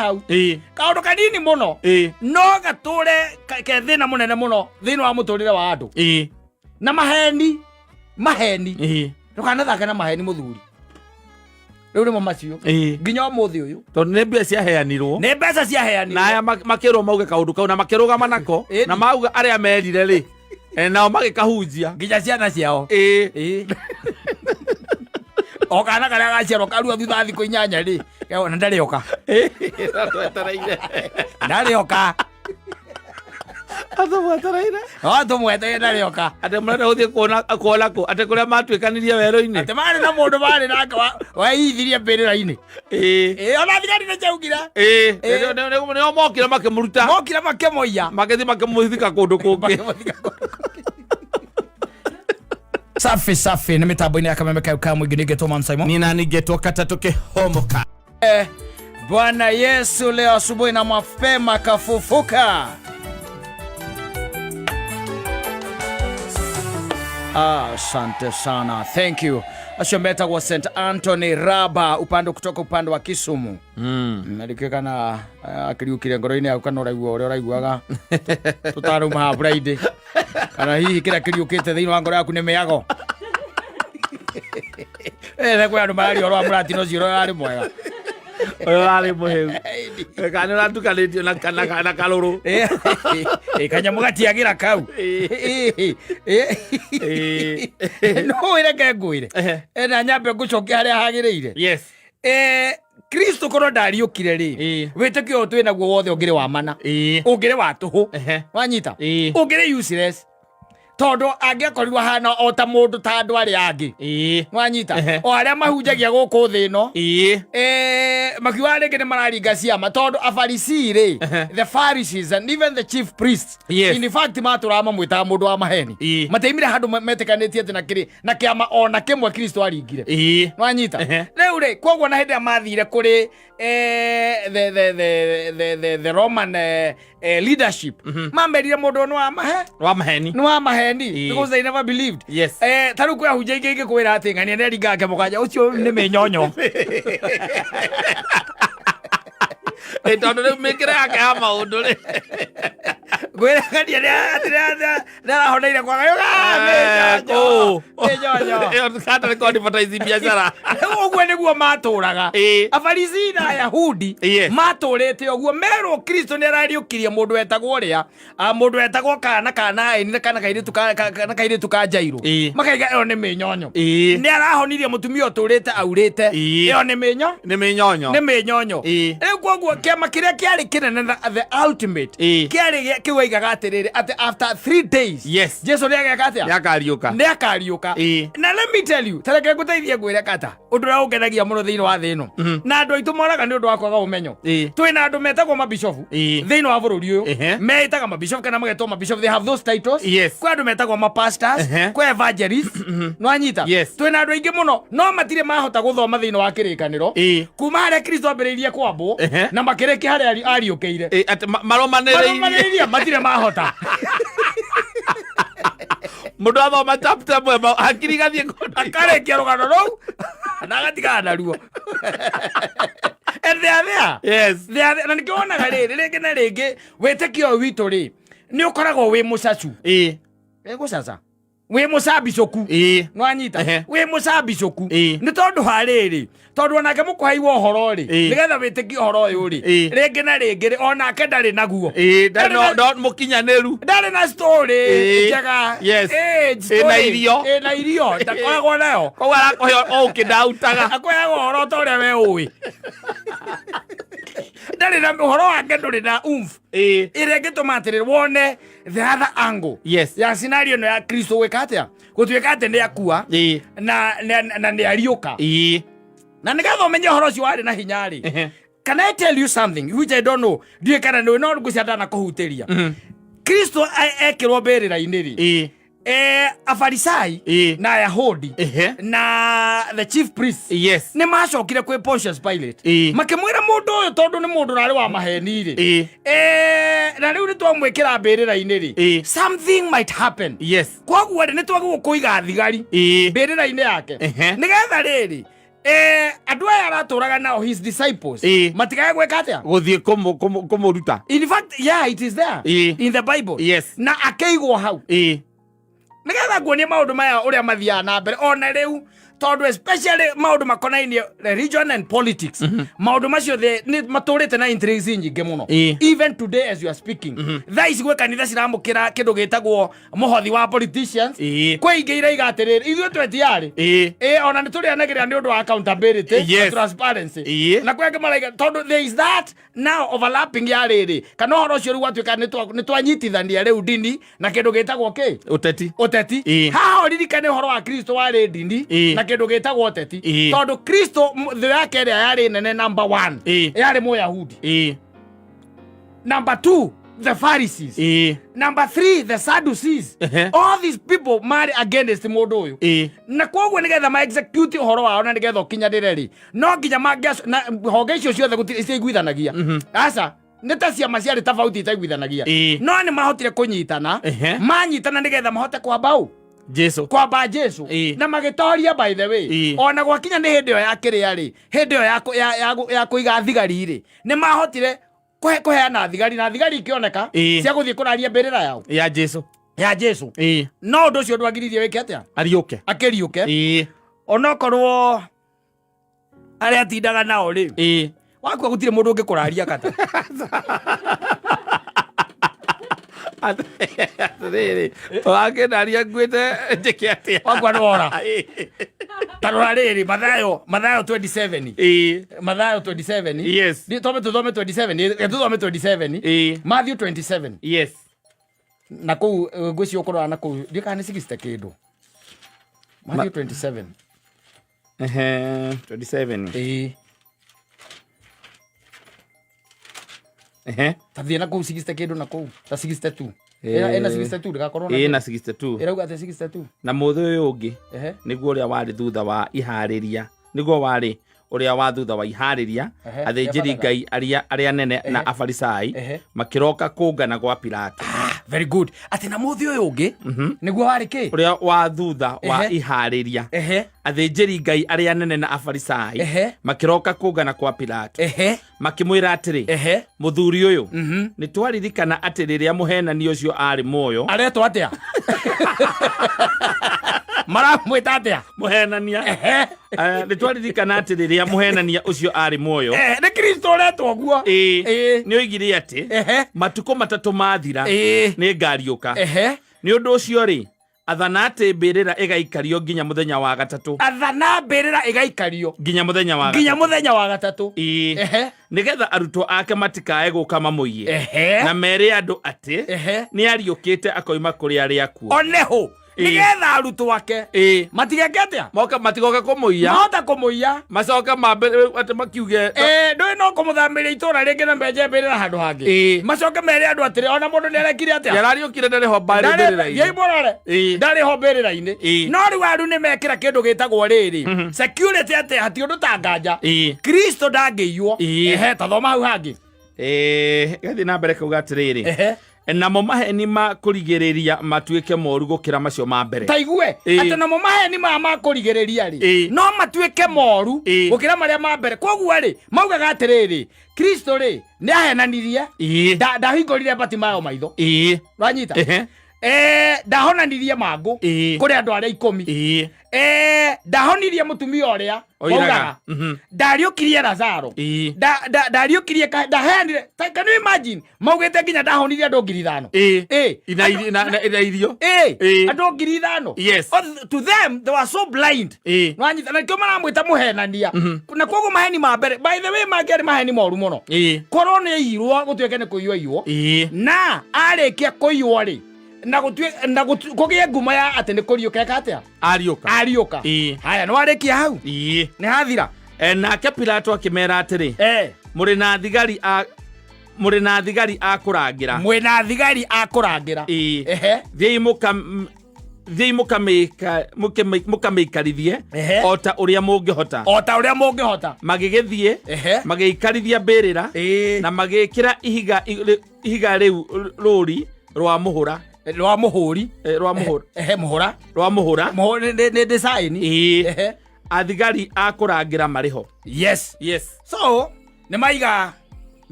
hau. Kaũndũ kanini mũno no gatũre ke thĩna mũnene mũno thĩinĩ wa mũtũrĩre wa andũ. Na maheni, maheni. Ndũkanathake na maheni, mũthuri. Rĩu nĩmo macio. Nginya ũmũthĩ ũyũ. Tondũ nĩ mbia ciaheanirwo. Nĩ mbeca ciaheanirwo. Na aya makĩrwo mauge kaũndũ kau na makĩrũgama nako. Na mauga arĩa merire rĩ, nao magĩkahunjia. Nginya ciana ciao. Ĩĩ. O kana karĩa gaciarwo karua thutha wa thikũ 8 rĩ, na ndarĩ oka. Twetereire. Ndarĩ oka. Atũmwetereire. No tũmwetereire, ndarĩ oka. Atĩ mũrenda gũthiĩ kuona kũ? Atĩ kũrĩa matuĩkanirie werũ-inĩ. Atĩ marĩ na mũndũ marĩ nake weithirie mbĩrĩra-inĩ. Ĩĩ, ona thigari nĩ ciaugire. Nĩo mokire makĩmũruta. Mokire makĩmũiya. Magĩthiĩ makĩmũthika kũndũ kũngĩ. Makĩmũthika kũndũ kũngĩ. Safi safi, nĩ mĩtambo-inĩ ya Kameme kayo ka mũingĩ, nĩngetwo Man Simon. Nina ningetwo katatũ kĩhomoka. Bwana Yesu leo asubuhi na mapema kafufuka. Asante sana, thank you. Acio metagwo St Anthony Raba upande kutoka upande wa Kisumu. Narĩkĩo kana akĩriũkire ngoro-inĩ yaku, kana ũraigua ũrĩa ũraiguaga tũtarauma haha Friday, kana hihi kĩrĩa kĩriũkĩte thĩinĩ wa ngoro yaku nĩ mĩago. Kwĩ andũ mararia ũhoro wa mũratino ũcio ũrĩa ũrarĩ mwega. Ũyũ warĩ mũhĩu, kana nĩ ũratukanĩtio na karũrũ. Ĩ, kanyamũ gatiagĩra kau. No wĩreke ngwĩre. Na nyambe ngũcokia harĩa hagĩrĩire. Yes. Kristo korwo ndariũkire rĩ, wĩtĩkio ũyũ twĩ naguo wothe ũngĩrĩ wa mana, ũngĩrĩ wa tũhũ. Wanyita? Ũngĩrĩ useless, tondũ angĩakorirwo ahana o ta mũndũ ta andũ arĩa angĩ. Wanyita? O arĩa mahunjagia gũkũ thĩ ĩno. Makiugaga rĩngĩ nĩ mararinga ciama, tondũ Afarisii rĩ, the Pharisees and even the chief priests, in fact matũraga mamwĩtaga mũndũ wa maheni. Matiaimire handũ metĩkanĩtie atĩ na kĩrĩ na kĩama o na kĩmwe Kristo aringire. Nwanyita? Rĩu rĩ, koguo na hĩndĩ ĩrĩa mathire kũrĩ the Roman leadership, mamerire mũndũ ũyũ nĩ wa mahe Wa maheni. Nĩ wa maheni, because they never believed. Ta rĩu kwĩ ahunjia ingĩ ingĩkwĩra atĩ ng'ania nĩ aringaga kĩmũkanja, ũcio nĩ mĩnyonyo. Tondũ rĩu mĩkĩre yake ya maũndũ rĩ, ngwĩra ng'ania atĩ nĩ arahoneire kwaga. Kũũ. Mĩnyonyo. Ĩyo kanda nĩ kũ-advertise biacara. Rĩu ũguo nĩguo matũraga. Afarisi na Ayahudi matũrĩte ũguo, merwo Kristo nĩ arariũkirie mũndũ wetagwo ũrĩa, mũndũ wetagwo kana Kanaini na kana kairĩtu kana kairĩtu ka Jairũ. Makaiga ĩyo nĩ mĩnyonyo. Nĩ arahonirie mũtumia ũtũrĩte aurĩte. Ĩyo nĩ mĩnyo Nĩ mĩnyonyo. Nĩ mĩnyonyo. Rĩu koguo kĩama kĩrĩa kĩarĩ kĩnene na the ultimate kĩarĩ kĩu aigaga atĩrĩrĩ, atĩ after 3 days Jesu nĩ ageka atĩa? Nĩ akariũka. Nĩ akariũka. Na let me tell you, tareke ngũteithie ngwĩre kata ũndũ ũrĩa ũngenagia mũno thĩinĩ wa thĩ ĩno, na andũ aitũ moraga nĩ ũndũ wa kwaga ũmenyo. Twĩna andũ metagwo mabishofu thĩinĩ wa bũrũri ũyũ. Meĩtaga mabishofu kana magetwo mabishofu, they have those titles. Kwĩ andũ metagwo mapastors, kwĩ evangelists, nwanyita? Yes. Twĩna andũ aingĩ mũno, no matirĩ mahota gũthoma thĩinĩ wa Kĩrĩkanĩro kuma harĩa Kristo ambĩrĩirie kwambwo na makĩrĩkia harĩa ariũkĩire. Atĩ marũmanĩrĩirie. Marũmanĩrĩirie matirĩ mahota. Mũndũ athoma chapter ĩmwe, hakiri igathiĩ kũndũ. Akarĩkia rũgano rũu na agatigana naruo, and they are there. They are there. Na nĩkĩo wonaga rĩrĩ, rĩngĩ na rĩngĩ wĩtĩkio ũyũ witũ rĩ, nĩ ũkoragwo wĩ mũcacu. Gũcaca, wĩ mũcambicũku. Nwanyita? Wĩ mũcambicũku. Nĩ tondũ harĩrĩ, tondũ onake mũkũhei wa ũhoro rĩ, nĩgetha wĩtĩkie ũhoro ũyũ rĩ, rĩngĩ na rĩngĩ rĩ, onake ndarĩ naguo. Ndarĩ Mũkinyanĩru. Ndarĩ na story njega. Story. Ĩna irio. Ĩna irio ndakoragwo nayo. Koguo arakũhe o ũkĩndautaga. Akũheaga ũhoro ta ũrĩa we ũĩ, ndarĩ na ũhoro wake, ndũrĩ na umf ĩrĩa ĩngĩtũma atĩrĩrĩ wone the other angle ya scenario ĩno ya Kristo gwĩka atĩa, gũtuĩka atĩ nĩ akua na nĩ ariũka. Na nĩgetha ũmenye ũhoro ũcio warĩ na hinya rĩ, can I tell you something which I don't know, ndiũĩ kana nĩ no ngwĩciria ndanakũhutĩria? Kristo ekĩrwo mbĩrĩra-inĩ rĩ, Afarisai na Ayahudi na the chief priests nĩ macokire kwĩ Pontius Pilate, makĩmwĩra mũndũ ũyũ, tondũ nĩ mũndũ ũrarĩ wa maheni rĩ, na rĩu nĩ twamwĩkĩra mbĩrĩra-inĩ rĩ, something might happen. Koguo rĩ, nĩ twagĩrĩirwo kũiga thigari mbĩrĩra-inĩ yake, nĩgetha rĩrĩ Andũ aya aratũraga nao, his disciples, matigae gwĩka atĩa? Gũthiĩ kũmũruta. In fact, yeah, it is there in the Bible. Na akĩigwo hau nĩgetha nguonie maũndũ maya ũrĩa mathiaga na mbere ona rĩu, tondũ especially maũndũ makonainie religion and politics, maũndũ macio nĩ matũrĩte na intrigues nyingĩ mũno. Even today as you are speaking, thaa ici gwĩ kanitha ciramũkĩra kĩndũ gĩtagwo mũhothi wa politicians. Kwĩ ingĩ iraiga atĩrĩrĩ, ithuĩ twetiarĩ ĩ ona nĩ tũrĩanagĩrĩra nĩ ũndũ wa accountability na transparency. Na kwĩ angĩ maraiga tondũ there is that now overlapping ya rĩrĩ, kana ũhoro ũcio rĩu gwatuĩka nĩ twanyitithania rĩu ndini na kĩndũ gĩtagwo kĩ? Ũteti. Ũteti. Haha ũririkane ũhoro wa Kristo warĩ ndini na kĩndũ gĩtagwo ũteti. Tondũ Kristo thũ yake ĩrĩa yarĩ nene, number one, yarĩ Mũyahudi. Number two, the Pharisees. Number three, the Sadducees. All these people marĩ against mũndũ ũyũ. Na koguo nĩgetha ma execute ũhoro wao na nĩgetha ũkinyanĩre rĩ, no nginya mangĩa na honge icio ciothe gũtirĩ ciaiguithanagia. Aca, nĩ ta ciama ciarĩ tofauti itaiguithanagia. No nĩ mahotire kũnyitana. Manyitana nĩgetha mahote kwamba ũ? Jesu. Kwamba Jesu. Na magĩtoria, by the way. Ona gwakinya nĩ hĩndĩ ĩyo ya kĩrĩa rĩ, hĩndĩ ĩyo ya kũiga thigari rĩ, nĩ mahotire kũheana thigari, na thigari ikĩoneka cia gũthiĩ kũraria mbĩrĩra yao. Ya Jesu. Ya Jesu. No ũndũ ũcio ndwagiririe wĩke atĩa? Ariũke. Akĩriũke. Onokorwo arĩa atindaga nao rĩ, wakua gũtirĩ mũndũ ũngĩkũraria kata. Atĩrĩrĩ, wakĩndaria nguĩte njĩke atĩa? Wakua nĩ wora. Ta rora rĩrĩ, Mathayo 27. Mathayo 27. Twambe tũthome 27. Reke tũthome 27. Matthew 27. Na kũu ngwĩciria ũkũrora na kũu ndiũ kana nĩ 60 kĩndũ. Matthew 27. 27. Ta thiĩ na kũu 60 kĩndũ, na kũu ta 62. Ĩna 62 ndĩgakorwo na Ĩna 62. Ĩrauga atĩ 62. Na mũthĩ ũyũ ũngĩ nĩguo ũrĩa warĩ thutha wa iharĩria, nĩguo warĩ ũrĩa wa thutha wa iharĩria, athĩnjĩri rĩa Ngai arĩa nene na Afarisai makĩroka kũngana gwa Pilato. Ah, very good, atĩ na mũthĩ ũyũ ũngĩ nĩguo warĩ kĩ? Ũrĩa wa thutha wa iharĩria, athĩnjĩri Ngai arĩa nene na Afarisai makĩroka kũngana kwa Pilato, makĩmwĩra atĩrĩ, "Mũthuri ũyũ, nĩ twaririkana atĩ rĩrĩa mũhenani ũcio aarĩ muoyo." Aretwo atĩa? Maramwĩta atĩa? Mũhenania. Nĩ twaririkana atĩ rĩrĩa mũhenania ũcio aarĩ muoyo, Nĩ Kristo ũretwo guo. Nĩ oigire atĩ, 'Matukũ 3 mathira, nĩ ngariũka.' Nĩ ũndũ ũcio rĩ, athana atĩ mbĩrĩra ĩgaikario nginya mũthenya wa gatatũ." Athana mbĩrĩra ĩgaikario nginya mũthenya wa nginya mũthenya wa gatatũ. Nĩgetha arutwo ake matikae gũka mamũiye na mere andũ atĩ nĩ ariũkĩte akoima kũrĩ arĩa akuũ. Oneho, nĩgetha arutwo ake matigeke atĩa? Moka matigoke kũmũiya. Mahota kũmũiya. Macoke mambe atĩ makiuge, Ndũĩ no kũmũthamĩria itũra rĩngĩ na menje mbĩrĩra handũ hangĩ. Macoke mere andũ atĩrĩ, ona mũndũ nĩ arekire atĩa? Nĩarariũkire, ndarĩ ho mbĩrĩra-inĩ. Thiĩi mũrore. Ndarĩ ho mbĩrĩra-inĩ. No rĩu aru nĩ mekĩra kĩndũ gĩtagwo rĩrĩ, security, atĩ hati ũndũ ta nganja Kristo ndangĩiywo. Ta thoma hau hangĩ. Gathiĩ na mbere kauga atĩrĩrĩ, "Namo maheni ma kũrigĩrĩria matuĩke moru gũkĩra macio ma mbere." Ta igue, atĩ namo maheni maya ma kũrigĩrĩria rĩ, no matuĩke moru gũkĩra marĩa ma mbere. Koguo rĩ, maugaga atĩrĩrĩ, Kristo rĩ, nĩ ahenanirie. Ndahingũrire Batimayo maitho. Wanyita? Ndahonanirie mangũ kũrĩ andũ arĩa 10. Ndahonirie mũtumia ũrĩa Oiraga. wauraga. Ndariũkirie Lazaro. Ndariũkirie ndaheanire can you imagine, maugĩte nginya ndahonirie andũ 5,000. Na irio. Andũ 5,000. Oh, to them they were so blind. Nwanyita? Na nĩkĩo maramwĩta mũhenania. Na koguo maheni ma mbere, by the way, mangĩarĩ maheni moru mũno. Korwo nĩ aiyirwo, gũtuĩke nĩ kũiywo aiywo, na arĩkia kũiywo rĩ, na gũtuĩ na kũgĩe ngumo ya atĩ nĩ kũriũka eka atĩa? Ariũka. Ariũka. Haya, nĩ warĩkia hau? Nĩ hathira. Nake Pilato akĩmera atĩrĩ, "Mũrĩ na thigari a kũrangĩra." Mwĩna thigari a kũrangĩra. "Thiĩi mũkamĩikarithie o ta ũrĩa mũngĩhota." O ta ũrĩa mũngĩhota. Magĩgĩthiĩ, magĩikarithia mbĩrĩra, na magĩĩkĩra ihiga rĩu rũri rwa mũhũra. Rwa mũhũri. Rwa mũhũra. Ehe, mũhũra. Rwa mũhũra. Nĩ design. Athigari a kũrangĩra marĩ ho. Yes. Yes. So nĩ maiga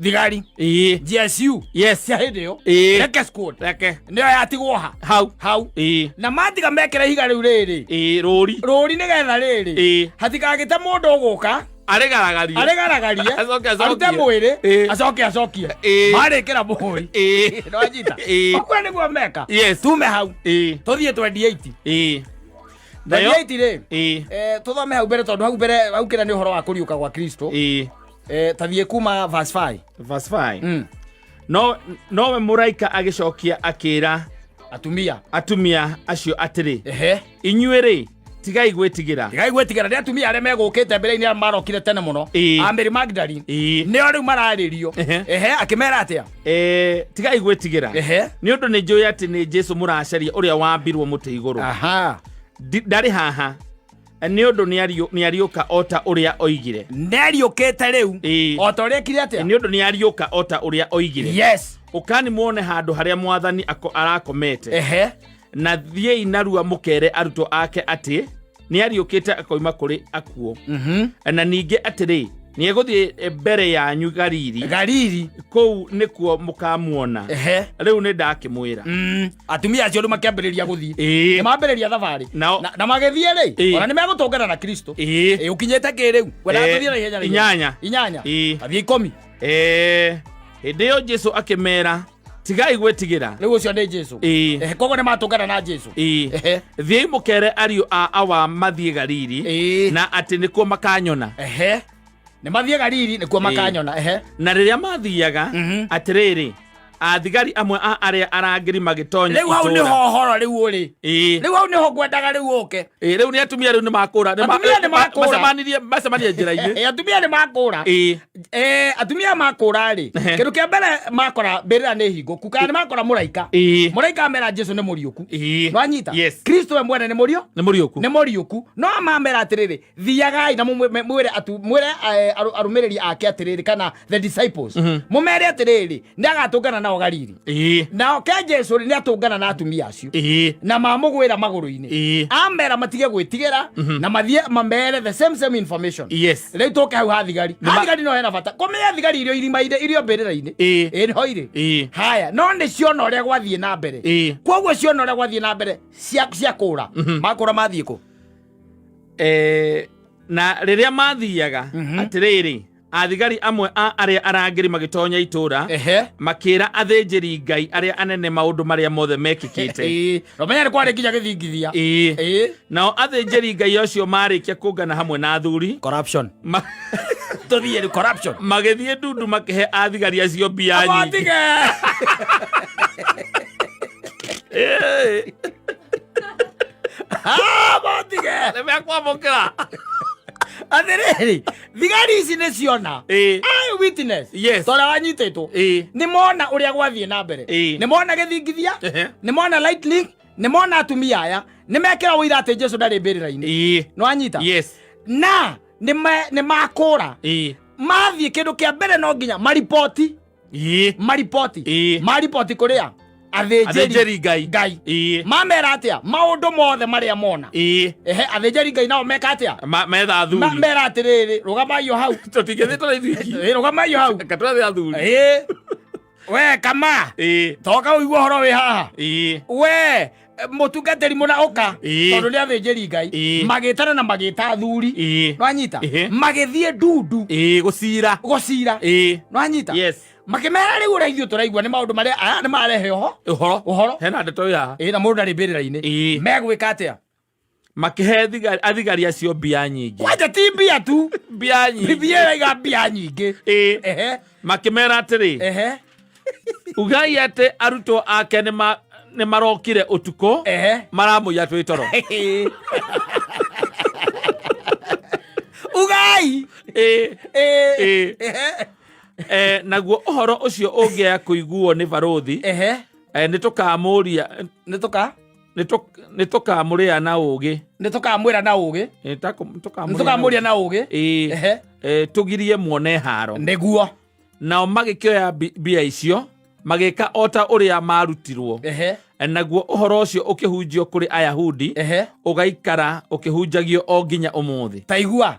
thigari GSU cia hĩndĩ ĩyo. Reke squad. Reke. Nĩyo yatigwo ha? Hau. Hau. Na matiga mekĩra ihiga rĩu rĩrĩ. Rũri. Rũri nĩgetha rĩrĩ. Hatikagĩte mũndũ ũgũka Arĩgaragarie. Arĩgaragarie. Acoke acokie. Arute mwĩrĩ. Acoke acokie. Marĩkĩra mũhũri. Nĩwanyita? Ũguo nĩguo meka. Tume hau. Tũthiĩ 28. Nayo 28 rĩ. Tũthome hau mbere tondũ hau mbere hau kĩrĩa nĩ ũhoro wa kũriũka gwa Kristo. Tathiĩ kuma verse 5. Verse 5. No nowe mũraika agĩcokia akĩra atumia atumia acio atĩrĩ, inyuĩ rĩ, tigai gwĩtigĩra. Tigai gwĩtigĩra. Nĩ atumia arĩa megũkĩte mbere-inĩ, arĩa marokire tene mũno. A Mary Magdalene. Nĩo rĩu mararĩrio. Ehe, akĩmera atĩa? Tigai gwĩtigĩra, nĩ ũndũ nĩ njũĩ atĩ nĩ Jesu mũracaria ũrĩa wambirwo mũtĩ igũrũ. Ndarĩ haha, nĩ ũndũ nĩariũka o ta ũrĩa oigire. Nĩariũkĩte rĩu. O ta ũrĩa ekire atĩa? Nĩ ũndũ nĩariũka o ta ũrĩa oigire. Ũkani muone handũ harĩa mwathani arakomete. Na thiĩi narua mũkere arutwo ake atĩ nĩariũkĩte akoima kũrĩ akuũ. Na ningĩ atĩrĩ, nĩegũthiĩ mbere yanyu Galili. Galili. Kũu nĩkuo mũkamuona. Rĩu nĩ ndakĩmwĩra. Atumia acio rĩu makĩambĩrĩria gũthiĩ. Nĩ mambĩrĩria thabarĩ. Na magĩthiĩ rĩ, ona nĩ megũtũngana na Kristo. Ũkinyĩte kĩ rĩu? Wendaga tũthiĩ na ihenya na ihenya. 8. 8. Athiĩ 10. Hĩndĩ ĩyo Jesu akĩmera, tigai gwĩtigĩra. Rĩu ũcio nĩ Jesu. Koguo nĩ matũngana na Jesu. Thiĩi mũkere ariũ a awa mathiĩ Galili, na atĩ nĩkuo makanyona. Nĩ mathiĩ Galili nĩkuo makanyona. Na rĩrĩa mathiaga, atĩrĩrĩ, athigari amwe a arĩa arangĩri magĩtonya Rĩu hau itũũra. nĩho ũhoro rĩu ũrĩ. Rĩu hau nĩho ngwendaga rĩu ũke. Rĩu nĩ atumia rĩu nĩ makũra. Nĩ Atumia nĩ makũra. Macemanirie njĩra-inĩ. Atumia nĩ makũra. Atumia makũra rĩ, kĩndũ kĩa mbere makora mbĩrĩra nĩ hingũku, kana nĩ makora mũraika. Mũraika amera Jesu nĩ mũriũku. Nĩwanyita? Yes. Kristo we mwene nĩ mũriũ? Nĩ mũriũku. Nĩ mũriũku. No amamera atĩrĩrĩ, thiagai na mwĩre arũmĩrĩri ake atĩrĩrĩ, kana the disciples. Mũmere atĩrĩrĩ, nĩ agatũngana nao Galili. Nao ke Jesu rĩ, nĩ atũngana na atumia acio. Na mamũgwĩra magũrũ-inĩ. Amera matige gwĩtigĩra, na mathiĩ mamere the same same information. Rĩu tũke hau ha thigari. Ha thigari no hena bata. Kũmenya thigari irio irima-inĩ, irio mbĩrĩra-inĩ. Nĩho irĩ. Haya, no nĩ ciona ũrĩa gwathiĩ na mbere. Koguo ciona ũrĩa gwathiĩ na mbere, cia kũra. Makũra mathiĩ kũ? Na rĩrĩa mathiaga, atĩrĩrĩ, athigari amwe a arĩa arangĩri magĩtonya itũũra, makĩra athĩnjĩri Ngai arĩa anene maũndũ marĩa mothe mekĩkĩte. Nomenya nĩ kwarĩ nginya gĩthingithia. Nao athĩnjĩri Ngai acio marĩkia kũngana hamwe na athuri, Corruption. Tũthiĩ rĩu, corruption. Magĩthiĩ ndundu makĩhe athigari acio mbia nyingĩ. Matige. Matige. Nĩ mekwamũkĩra. Atĩrĩrĩ, thigari ici nĩ ciona. Eye witness. Yes. Ta ũrĩa wanyitĩtwo. Nĩ mona ũrĩa gwathiĩ na mbere. Nĩ mona gĩthingithia. Nĩ mona lightning. Nĩ mona atumia aya. Nĩ mekĩra ũira atĩ Jesu ndarĩ mbĩrĩra-inĩ. Nĩ wanyita? Yes. Na nĩ makũra. Mathiĩ kĩndũ kĩa mbere no nginya maripoti. Maripoti. Maripoti kũrĩa? Athĩnjĩri Athĩnjĩri Ngai. Ngai. Mamera atĩa? Maũndũ mothe marĩa mona. Athĩnjĩri Ngai nao meka atĩa? Metha athuri. Mera atĩrĩrĩ, rũgamai o hau. Tũtingĩthiĩ tũrĩ ithuĩ iki. Rũgamai o hau. Reke twethe athuri. We kama. Toka ũigue ũhoro wĩ haha. We mũtungatĩri mũna ũka. Tondũ nĩ athĩnjĩri Ngai. Magĩtana na magĩta athuri. Nĩwanyita? Magĩthiĩ ndundu. Gũcira. Gũcira. Nĩwanyita? Yes. Makĩmera rĩu ũrĩa ithuĩ tũraigua nĩ maũndũ marĩa aya nĩ marehe ũho. Ũhoro. Ũhoro. Hena ndeto ĩ haha. Na mũndũ ndarĩ mbĩrĩra-inĩ. Megwĩka atĩa? Makĩhe athigari acio mbia nyingĩ. Kwanja ti mbia tu. Mbia nyingĩ. Mbia ĩraiga mbia nyingĩ. Makĩmera atĩrĩ. Ugai atĩ arutwo ake nĩ marokire ũtukũ. Maramũiya twĩ toro. Ugai. Naguo ũhoro ũcio ũngĩaya kũiguo nĩ barũthi, nĩ tũkamũria, Nĩ tũka? Nĩ tũkamũrĩa na ũũgĩ. Nĩ tũkamwĩra na ũũgĩ. Nĩ Nĩ tũkamũria na ũũgĩ. Tũgirie muone haro. Nĩguo. Nao magĩkĩoya mbia icio, magĩka o ta ũrĩa marutirwo. Naguo ũhoro ũcio ũkĩhunjio kũrĩ Ayahudi, ũgaikara ũkĩhunjagio o nginya ũmũthĩ. Taigua,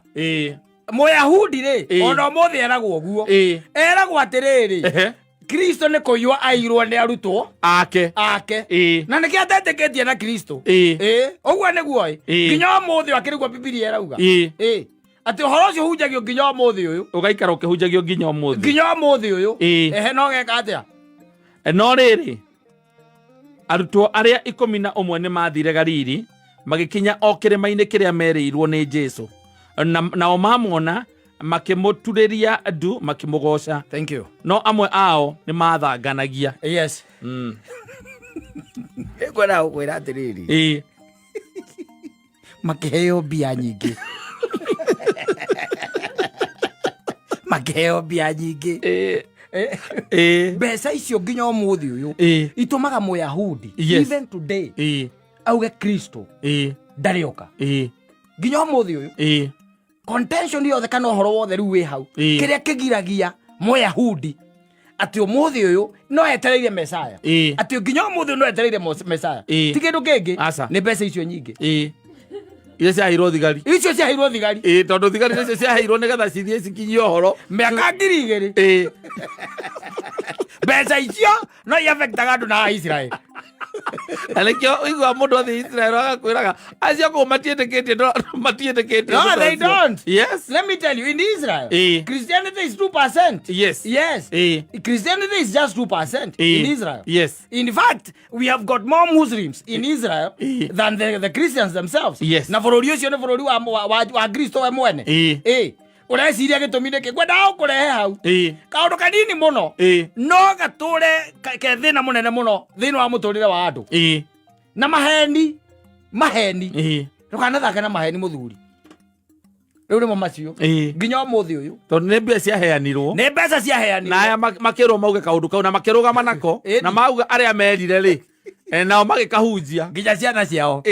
Mũyahudi rĩ, ona ũmũthĩ eragwo ũguo, eragwo atĩrĩrĩ, Kristo nĩ kũiywo airwo nĩ arutwo ake ake, na nĩkĩo atetĩkĩtie na Kristo. Ũguo nĩguo ĩ, nginya ũmũthĩ akĩrĩguo Bibilia ĩrauga. Atĩ ũhoro ũcio ũhunjagio nginya ũmũthĩ ũyũ. Ũgaikara ũkĩhunjagio nginya ũmũthĩ. Nginya ũmũthĩ ũyũ. Ehe, no geka atĩa? No rĩrĩ, arutwo arĩa 11 nĩ maathire Galili, magĩkinya o kĩrĩma-inĩ kĩrĩa merĩirwo nĩ Jesu. Na, nao mamuona makĩmũturĩria ndu makĩmũgooca. Thank you. No amwe ao nĩ maathanganagia. Yes. Nĩngwenda gũkwĩra atĩrĩrĩ, Makĩheo mbia nyingĩ, makĩheo mbia nyingĩ. Mbeca icio nginya ũmũthĩ ũyũ itũmaga Mũyahudi, even today, auge Kristo ndarĩoka. Nginya ũmũthĩ ũyũ, contention yothe kana ũhoro wothe rĩu wĩ hau, kĩrĩa kĩgiragia Mũyahudi atĩ ũmũthĩ ũyũ no etereire Mesaya, atĩ nginya ũmũthĩ ũyũ no etereire Mesaya, ti kĩndũ kĩngĩ, Aca. nĩ mbeca icio nyingĩ. Iria ciaheirwo thigari. Icio ciaheirwo thigari. Tondũ thigari nĩcio ciaheirwo nĩgetha cithiĩ cikinyie ũhoro mĩaka 2000. Mbeca icio no iafektaga andũ na Israel. Na nĩkĩo ũiguaga mũndũ athiĩ Israel agakwĩraga acio kũu matiĩtĩkĩtie, matiĩtĩkĩtie. No, they don't. Yes. Let me tell you, in Israel, Christianity is 2%. Yes. Christianity is just 2% in Israel. In fact, we have got more Muslims in Israel than the Christians themselves. Na bũrũri ũcio nĩ bũrũri wa Kristo we mwene. Ũreciria gĩtũmi nĩkĩ? Ngwendaga gũkũrehe hau. Kaũndũ kanini mũno. No gatũre ke thĩna mũnene mũno thĩinĩ wa mũtũrĩre wa andũ. Na maheni, maheni. Ndũkanathake na maheni mũthuri. Rĩu nĩmo macio. Nginya ũmũthĩ ũyũ. Tondũ nĩ mbia ciaheanirwo. Nĩ mbeca ciaheanirwo. Na aya makĩrwo mauge kaũndũ kau na makĩrũgama nako. Na mauga arĩa merire rĩ. Nao magĩkahunjia. Nginya ciana ciao.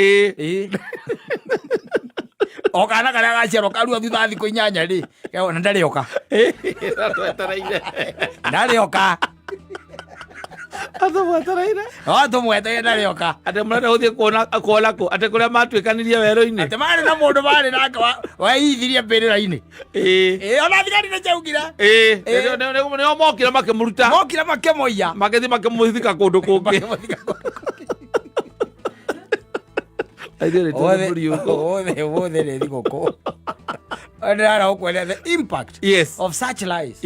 O kana karĩa gaciarwo karua thutha wa thikũ 8 rĩ, na ndarĩoka. Twetereire. Ndarĩoka. Atũmwetereire. No atũmwetereire ndarĩoka. Atĩ mũrenda gũthiĩ kuona kũ? Atĩ kũrĩa matuĩkanirie werũ-inĩ. Atĩ marĩ na mũndũ marĩ nake weithirie mbĩrĩra-inĩ. Ona thigari nĩ ciaugire. Nĩo mokire makĩmũruta. Mokire makĩmũiya. Magĩthiĩ makĩmũthika kũndũ kũngĩ. Makĩmũthika kũndũ kũngĩ. Ithuĩ nĩ tũrĩ mũriũko. Ũmũthĩ, ũmũthĩ nĩ thigũkũ. Ndĩrara gũkwĩra the impact of such lies.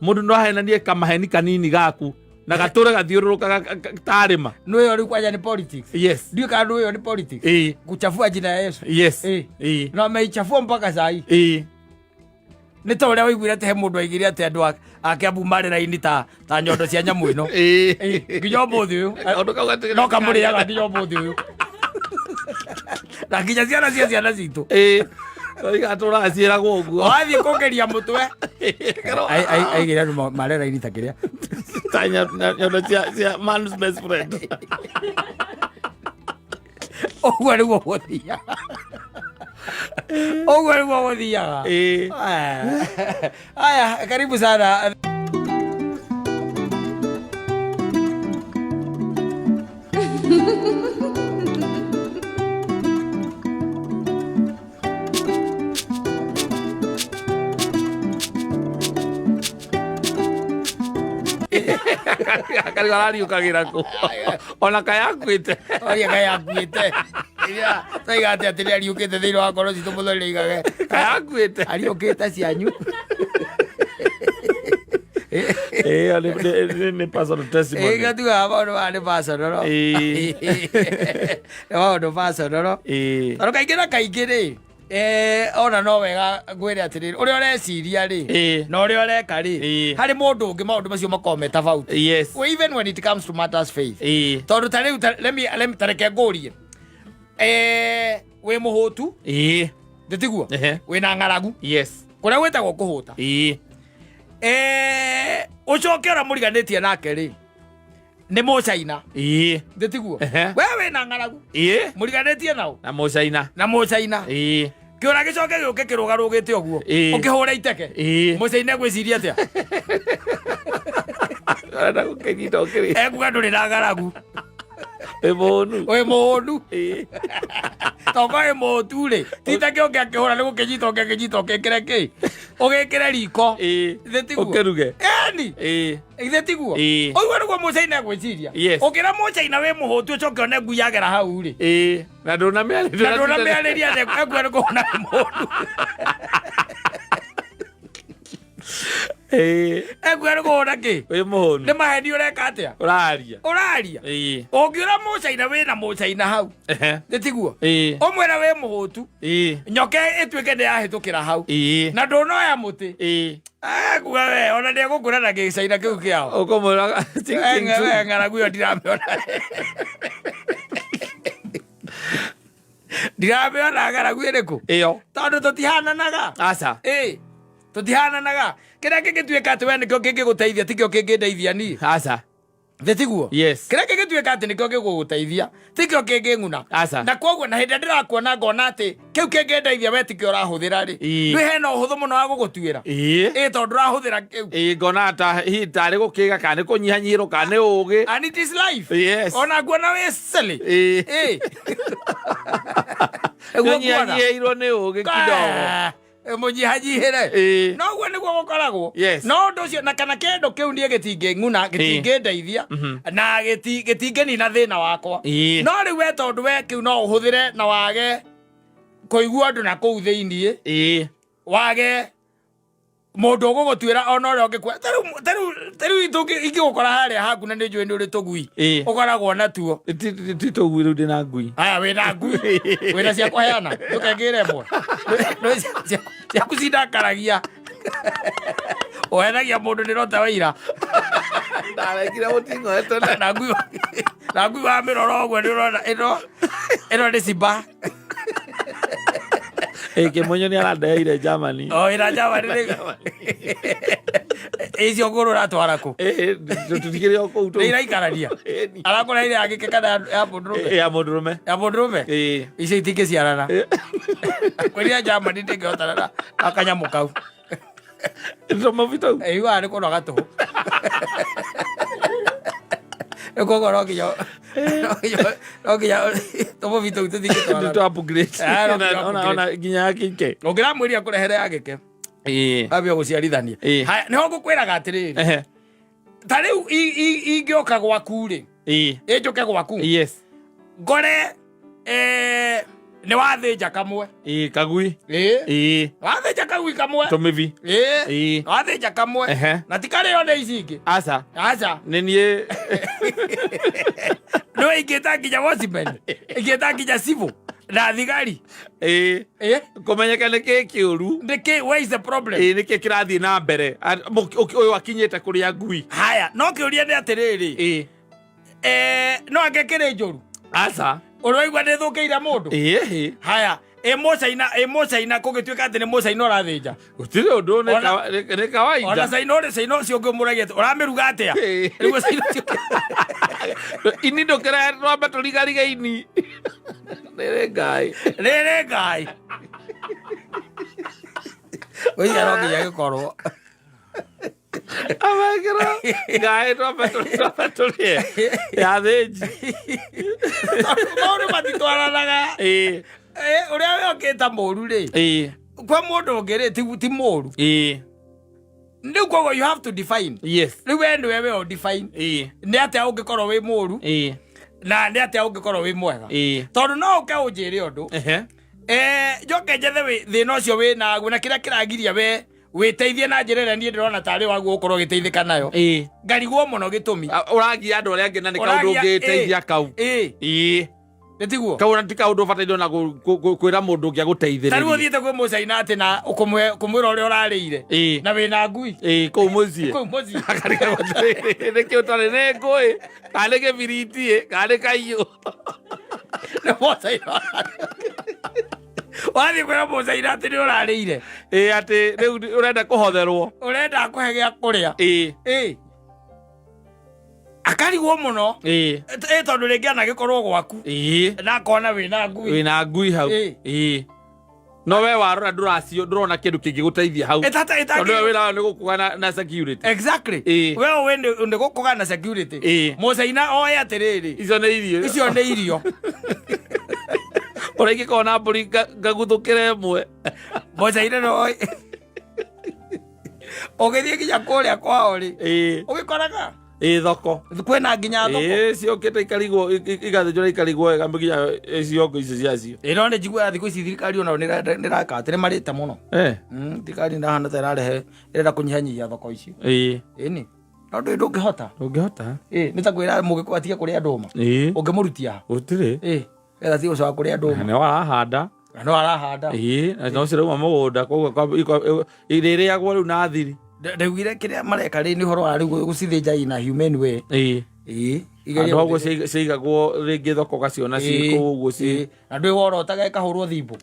Mũndũ no ahenanie kamaheni kanini gaku na gatũre gathiũrũrũkaga tarĩma. Nĩũĩ rĩu kwanja nĩ politics. Ndiũĩ kana nĩũĩ nĩ politics. Kuchafua jina ya Yesu. Na wameichafua mpaka saa hii. Nĩ ta ũrĩa waiguire atĩ he mũndũ aigire atĩ andũ a Kiambu marĩ raini ta nyondo cia nyamũ ĩno. Nginya ũmũthĩ ũyũ. Kaũndũ kau gatirĩ No kamũrĩaga nginya ũmũthĩ ũyũ. Na nginya ciana cia ciana citũ. Igatũraga ciĩragwo ũguo. Wathiĩ kũgeria mũtwe. Aigire andũ marĩ raini ta kĩrĩa. Ta nyondo cia man's best friend. Ũguo nĩguo gũthiaga. Ũguo nĩguo gũthiaga. Aya, karibu sana. Karigo arariũkagĩra kũ? Ona kayakuĩte. Oria kayakuĩte. Iria twaiga atĩ atĩ nĩariũkĩte thĩinĩ wa ngoro citũ mũthoni nĩaigage. Kayakuĩte. Ariũkĩte cianyu. Nĩ personal testimony. Gatugaga maũndũ maya nĩ personal. Nĩ maũndũ personal. Tondũ kaingĩ na kaingĩ rĩ, ona no wega ngwĩre atĩrĩrĩ, ũrĩa ũreciria rĩ, na ũrĩa ũreka rĩ, harĩ mũndũ ũngĩ maũndũ macio makoragwo me tofauti. Well, even when it comes to matters faith. Tondũ ta rĩu, let me, let me, ta reke ngũrie. Wĩ mũhũtu? Ndĩtiguo? Wĩna ng'aragu? Kũrĩa gwĩtagwo kũhũta. Ũcoke ũrĩa mũriganĩtie nake rĩ, nĩ Mũcaina. Ndĩtiguo? We wĩna ng'aragu? Mũriganĩtie nao? Na Mũcaina. Na Mũcaina. Kĩũra gĩcoke gĩũke kĩrũgarũgĩte ũguo. Ũkĩhũra iteke. Mũcaina egwĩciria atĩa? Arenda gũkĩnyita ũkĩrĩ. Ekuga ndũrĩ na ng'aragu. Wĩ mũhũnu. Wĩ mũhũnu. Tongo wĩ mũhũtu rĩ, ti ta kĩo ũngĩakĩhũra nĩ gũkĩnyita ũngĩakĩnyita ũkĩkĩre kĩ? Ũgĩkĩre riko. Githĩ tiguo? Ũkĩruge. Ĩni. Githĩ tiguo? Ũguo nĩguo mũcaina egwĩciria. Yes. Ũngĩra mũcaina wĩ mũhũtu ũcoke one ngui yagera hau rĩ. Na ndũnamĩarĩria. Na ndũnamĩarĩria ekuo nĩ kũhũna wĩ mũhũnu. Ekuo nĩ kũhũna kĩ? Wĩ mũhũnu. Nĩ maheni ũreka atĩa? Ũraria. Ũraria. Ũngĩũra mũcaina wĩna mũcaina hau. Nĩ tiguo? Ũmwĩra wĩ mũhũtu. Nyoka ĩtuĩke nĩ yahĩtũkĩra hau. Na ndũnoya mũtĩ. Kuga we ona nĩ egũkũra na gĩcaina kĩu kĩao. Ũkũmwĩra ting ting We ng'aragu ĩyo ndiramĩona. Ndiramĩona ng'aragu ĩrĩkũ? Ĩyo. Tondũ tũtihananaga. Aca. Ĩĩ. Tũtihananaga. Kĩrĩa kĩngĩtuĩka atĩ we nĩkĩo kĩngĩgũteithia tikĩo kĩngĩndeithia niĩ. Aca. Thĩ tiguo? Yes. Kĩrĩa kĩngĩtuĩka atĩ nĩkĩo gĩgũgũteithia tikĩo kĩngĩng'una. Aca. Na koguo na hĩndĩ ĩrĩa ndĩrakuona ngona atĩ kĩu kĩngĩndeithia we tikĩo ũrahũthĩra rĩ. Ĩĩ. Nĩ hena ũhũthũ mũno wa gũgũtuĩra. Ĩĩ. Ĩĩ tondũ ndũrahũthĩra kĩu. Ĩĩ ngona ta hihi tarĩ gũkĩga kana nĩ kũnyihanyihĩrwo kana nĩ ũgĩ. And it is life. Yes. Ona nguona wĩ silly. Ĩĩ. Ĩĩ. Nĩguo nguona. Kũnyihanyihĩirwo nĩ ũgĩ kidogo. Mũnyihanyihĩre. Ĩĩ. No ũguo nĩguo gũkoragwo. Yes. No ũndũ ũcio na kana kĩndũ kĩu niĩ gĩtingĩng'una gĩtingĩndeithia na gĩtingĩnina thĩna wakwa. Ĩĩ. No rĩu we tondũ we kĩu no ũhũthĩre na wage kũigua ũndũ na kũu thĩiniĩ. Ĩĩ. Wage mũndũ ũgũgũtuĩra ona ũrĩa ũngĩkua. Ta rĩu ingĩgũkora harĩa haku na nĩ njũĩ nĩ ũrĩ tũgui. Ĩĩ. Ũkoragwo natuo. Ti tũgui rĩu ndĩ na ngui. Aya wĩna ngui. Wĩna cia kũheana. Ndũkengĩre ĩmwe. Ciaku cindakaragia. Ũhenagia mũndũ nĩ rota waira. Ndarekire mũting'oe tene. Na ngui wa mĩrora ũguo nĩ ũrona ĩno ĩno nĩ simba. Ĩĩ Kĩmonyo nĩ arandeheire Germany. O ĩna Germany nĩ icio ngũrũ ũratwara kũ? Ĩĩ tũtikĩrĩ o kũu. Nĩ iraikarania. Ĩni. Arakũreheire ya gĩke kana ya mũndũrũme? Ya mũndũrũme. Ya mũndũrũme? Ĩĩ. Icio itingĩciarana. Kwĩrira Germany ndĩngĩhotana na kanyamũ kau. Tũmũbi tũu. Ĩiguaga nĩ kũnoga tũhũ. Koguo no nginya no nginya tũmũbi tũu tũtingĩtwarana. Nĩ tũ upgrade. Ah, no nginya Ona ona nginya ya kike. Ũngĩramwĩria akũrehere ya gĩke. Ĩĩ. Ambia gũciarithania. Ĩĩ. Haya, nĩho ngũkwĩraga atĩrĩrĩ. Ehe. Ta rĩu ingĩũka gwaku rĩ, Ĩĩ. ĩnjũke gwaku. Yes. Ngore nĩ wathĩnja kamwe. Ĩĩ kagui. Ĩĩ. Ĩĩ. Wathĩnja kagui kamwe. Tũmĩbi. Ĩĩ. Ĩĩ. Wathĩnja kamwe. Ehe. Na ti karĩo nĩ ici ingĩ. Aca. Aca. Nĩ niĩ. Nĩ ingĩta nginya watchman. Ingĩta nginya civil na thigari. Ĩĩ. Ĩĩ. Kũmenyeka nĩ kĩ kĩũru. Nĩ kĩ, where is the problem? Ĩĩ nĩkĩ kĩrathiĩ na mbere. Ũyũ akinyĩte kũrĩa ngui. Haya, no kĩũria nĩ atĩrĩrĩ. Ĩĩ. No ange kĩrĩ njũru. Aca. Ũraigua nĩ thũkĩire mũndũ? Ĩĩ. Haya, ĩ mũcaina, ĩ mũcaina kũgĩtuĩka atĩ nĩ mũcaina ũrathĩnja. Gũtirĩ ũndũ nĩ nĩ kawaida. Ona caina ũrĩ caina ũcio ũngĩ ũmũragia atĩ, ũramĩruga atĩa? Ĩĩ. Nĩguo caina ũcio. Ini ndũkĩra twambe tũrigarige ini. Rĩrĩ ngai. Rĩrĩ ngai. Ũica no nginya gĩkorwo. Amekĩra ngai twambe tũrĩe. Ya thĩnji. Maũndũ matitwaranaga. Ĩĩ. Ũrĩa we ũkĩta mũru rĩ. Ĩĩ. Kwa mũndũ ũngĩ rĩ ti mũru. Ĩĩ. Rĩu koguo you have to define. Yes. Rĩu we nĩwe we define. Ĩĩ. Nĩ atĩa ũngĩkorwo wĩ mũru. Ĩĩ. Na nĩ atĩa ũngĩkorwo wĩ mwega. Ĩĩ. Tondũ no ũke ũnjĩre ũndũ. Ehe. Njoke njethe thĩna ũcio wĩ naguo na kĩrĩa kĩragiria we wĩteithie na njĩra ĩrĩa niĩ ndĩrona tarĩ waguo ũkorwo ũgĩteithĩka nayo. Ĩĩ. Ngarigwo mũno gĩtũmi. Ũragia andũ arĩa angĩ na nĩ kaũndũ Ũragia, ũngĩteithia ĩĩ. kau. Ĩĩ. Ĩĩ. Nĩ tiguo? Kau ti kaũndũ ũbataire ona kwĩra mũndũ ũngĩ Ta rĩu agũteithĩrĩrie. ũthiĩte kwĩ mũcaina atĩ na kũmwĩra ũrĩa ũrarĩire. Ĩĩ. Na wĩna ngui. Ĩĩ, kũu mũciĩ. Kũu mũciĩ. Akarigagwo atĩrĩrĩ, nĩkĩ ũtarĩ nĩ ngũĩ, kana nĩ kĩbiriti ĩ, kana nĩ kaiyũ. Nĩ mũcaina. Wathiĩ kwĩra mũcaina atĩ nĩ ũrarĩire. Ĩĩ, atĩ rĩu ũrenda kũhotherwo. Ũrenda akũhe gĩa kũrĩa. Ĩĩ. Ĩĩ. Akarigwo mũno. Ĩĩ. Ĩĩ, tondũ rĩngĩ anagĩkorwo gwaku. Ĩĩ. Na akona wĩna ngui. Wĩna ngui hau. Ĩĩ. Ĩĩ. No we warora ndũracio ndũrona kĩndũ kĩngĩgũteithia hau. Ĩtata Tondũ we wĩra waku nĩ gũkũga na security. Exactly. Ĩĩ. We ũĩ nĩ gũkũga na security. Ĩĩ. Mũcaina oe atĩrĩrĩ, Icio nĩ irio. Icio nĩ irio. Ũrĩa ingĩkorwo na mbũri ngaguthũkĩra ĩmwe. Mũcaina no oe ũgĩthiĩ nginya kũrĩa kwao rĩ, Ĩĩ. ũgĩkoraga Ĩĩ, thoko. Kwĩna nginya thoko. Ĩĩ, ciokĩte ikarigwo igathĩnjwo na ikarigwo wega nginya ciongo icio ciacio. Ĩ, no nĩ njiguaga thikũ ici thirikari onayo nĩ ĩraka atĩ nĩ marĩte mũno. Thirikari ndahana ta ĩrarehe, ĩrenda kũnyihanyihia thoko icio. Ĩni no ndũĩ ndũngĩhota. Ndũngĩhota. Ĩ, nĩ ta kwĩra mũgĩkũyũ atige kũrĩa ndũma. Ũngĩmũrutia ha? Gũtirĩ. Ĩ, getha atige gũcoka kũrĩa ndũma. Nĩ arahanda. Na no arahanda. Ĩĩ, na no cirauma mũgũnda, koguo irĩrĩagwo rĩu na thiri. Ndaugire kĩrĩa mareka rĩ nĩ ũhoro wa rĩu gũcithĩnja in a humane way. Ĩĩ, igerie Handũ hau ũguo gũthĩnja. Ciigagwo rĩngĩ thoko ũgaciona ciĩ kũu ũguo ciĩ. Na ndwĩ worotaga ĩkahũrwo thimbũ.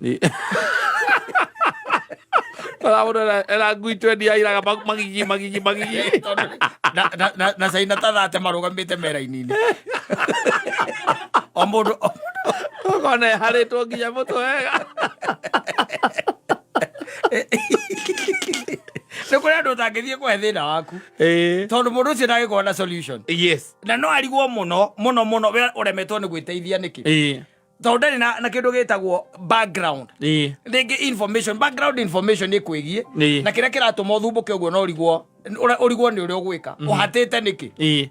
Kora mũndũ ena ngui twendi airaga magigi magigi magigi. Tondũ na caina ta thate marũgamĩte meraini-inĩ o mũndũ Ũkona ĩharĩtwo nginya mũtwe wega. Nĩ kũrĩ andũ ũtangĩthiĩ kũhe thĩna waku, tondũ mũndũ ũcio ndangĩkorwo na solution. Na no arigwo mũno mũno mũno, we ũremetwo nĩ gwĩteithia nĩkĩ, tondũ ndarĩ na kĩndũ gĩtagwo background, rĩngĩ information, background information ĩkwĩgiĩ na kĩrĩa kĩratũma ũthumbũke ũguo, no ũrigwo ũrigwo nĩ ũrĩa ũgwĩka, ũhatĩte nĩkĩ.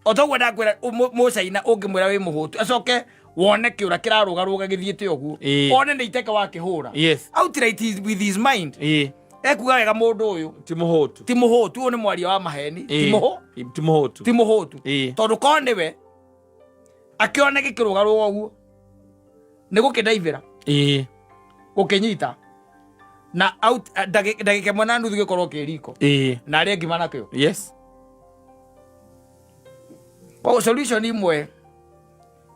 O toguo ndakwĩra, mũcaina ũngĩmwĩra wĩ mũhũtu, acoke wone kĩũra kĩrarũgarũga gĩthiĩte ũguo, one nĩ iteke wakĩhũra, outright with his mind ekuga wega mũndũ ũyũ Ti mũhũtu. Ti mũhũtu, ũyũ nĩ mwaria wa maheni, ti mũhũ Ti mũhũtu. Ti mũhũtu, tondũ korwo nĩwe akĩone gĩkĩrũgarũga ũguo nĩ gũkĩndaibĩra, gũkĩnyita na out ndagĩka ĩmwe na nuthu gĩkorwo kĩ riko na arĩa ngima nakĩo. Koguo solution imwe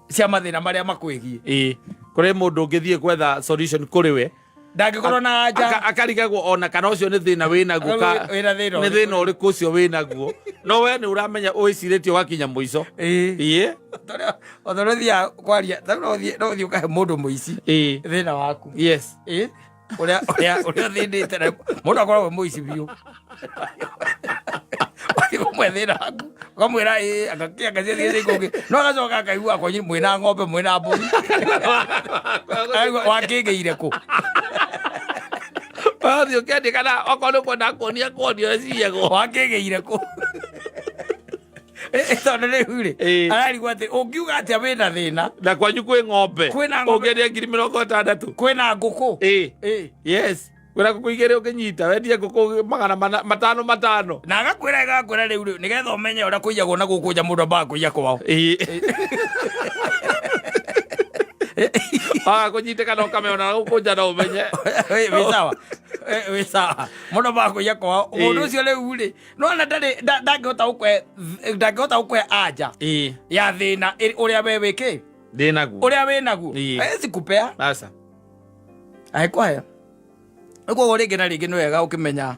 cia mathĩna marĩa makwĩgiĩ, Kũrĩ mũndũ ũngĩthiĩ gwetha solution kũrĩ we, ndangĩkorwo na anja. Akarigagwo ona kana ũcio nĩ thĩna wĩnaguo. Wĩna thĩna Nĩ ũrĩkũ? Thĩna ũrĩkũ ũcio wĩnaguo, no we nĩ ũramenya wĩcirĩtie ũgakinya mũico. O ta ũrĩa ũthiaga kwaria, ta rĩu no ũthiĩ ũkahe mũndũ mũici thĩna waku. Ĩĩ, ũrĩa ũthĩnĩte, na mũndũ akoragwo e mũici biũ, wathiĩ kũmwe thĩna waku ũkamwĩra ĩĩ, agakĩanga ciathiĩ kũngĩ, no agacoka akaigua kwanyu mwĩna ng'ombe, mwĩna mbũri. Akaigua, wakĩgĩire kũ? Wathiĩ ũkĩendia kana okorwo nĩ kwenda kuonia kuonia ũrĩa ciyagwo. Wakĩgĩire kũ? Tondũ rĩu rĩ, ararigwo atĩ ũngiuga atĩa wĩna thĩna na kwanyu kwĩ ng'ombe, Kwĩna ng'ombe. Ũngĩendia 60,000. Kwĩna ngũkũ. Yes, kwĩna ngũkũ igĩrĩ ũngĩnyita wendie ngũkũ magana matano matano. Na agakwĩra rĩu rĩ, nĩgetha ũmenye ũrĩa kũiyagwo na gũkũ nja, mũndũ ambaga kũiya kwao. Waga kũnyitĩka na ũkamenya na gũkũ nja no ũmenye. Wĩ sawa. Wĩ sawa, mũndũ ambaga kũiya kwao. Mũndũ ũcio rĩu rĩ, nona ndarĩ ndangĩhota gũkũhe anja ya thĩna ũrĩa we wĩkĩ Ndĩ naguo. Ũrĩa wĩ naguo. Hawezi kupea. Aca. Agĩkũhe. Koguo rĩngĩ na rĩngĩ nĩ wega ũkĩmenya